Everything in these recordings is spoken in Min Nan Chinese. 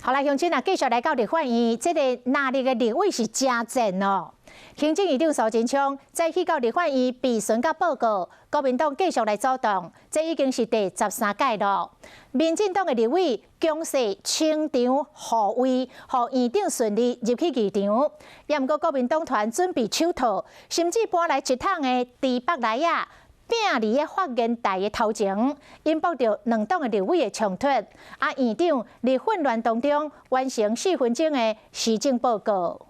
好來，鄉親啊，繼續來到立法院，這個藍綠的立委是真戰哦。行政院長蘇貞昌再去到立法院備詢佮報告，國民黨繼續來阻擋，這已經是第13屆咯。民進黨的立委強勢清場護位，予院長順利入去議場。也毋過國民黨團準備手套，甚至搬來一桶的豬腹內仔，摒佇个發言台的頭前，引爆著兩黨的立委的衝突。啊，院長佇混亂當中完成4分鐘的施政報告。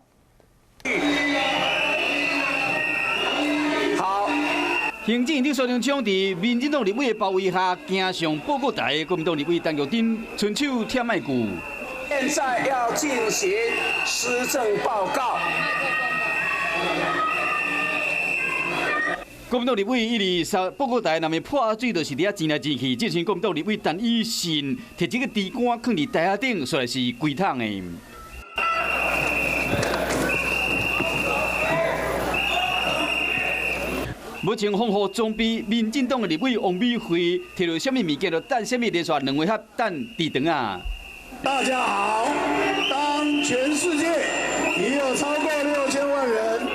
好，行政院長蘇貞昌佇民進黨立委的包圍下，行上報告台，國民黨立委陳玉珍伸手拆麥具。現在要進行施政報告。國民黨立委一直說報告台，若欲潑水，就是佇遐爭來爭去。這時國民黨立委陳以信提一個豬肝囥佇台仔頂，煞來是規桶的。目前防護裝備，民進黨的立委王美惠提著啥物物件，就擲啥物，連續兩回合擲佇場啊！大家好，當全世界已有超過6000萬人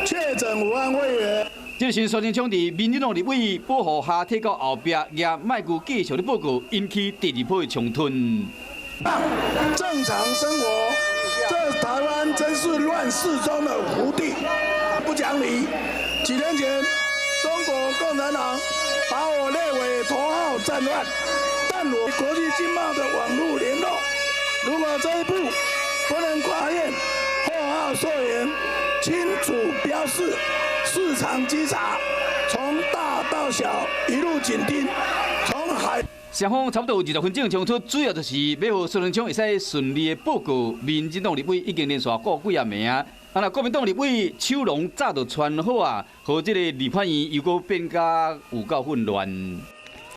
確診武漢肺炎。這時蘇貞昌佇民進黨立委保護下，退到後壁，舉麥具繼續咧報告，引起第二波的衝突。正常生活，這台灣真是亂世中的福地，不講理。幾天前，中國共產黨把我列為頭號戰犯，但我國際經貿的網路聯絡，如果這一步不能跨越，貨號溯源，清楚標示。市場稽查，從大到小一路緊盯，從海。雙方差不多有20分鐘衝突，主要就是欲予蘇貞昌會使順利的報告。民進黨立委已經連續掛幾仔暝啊，啊若國民黨立委手籠早就穿好啊，予這个立法院又閣變甲有夠混亂。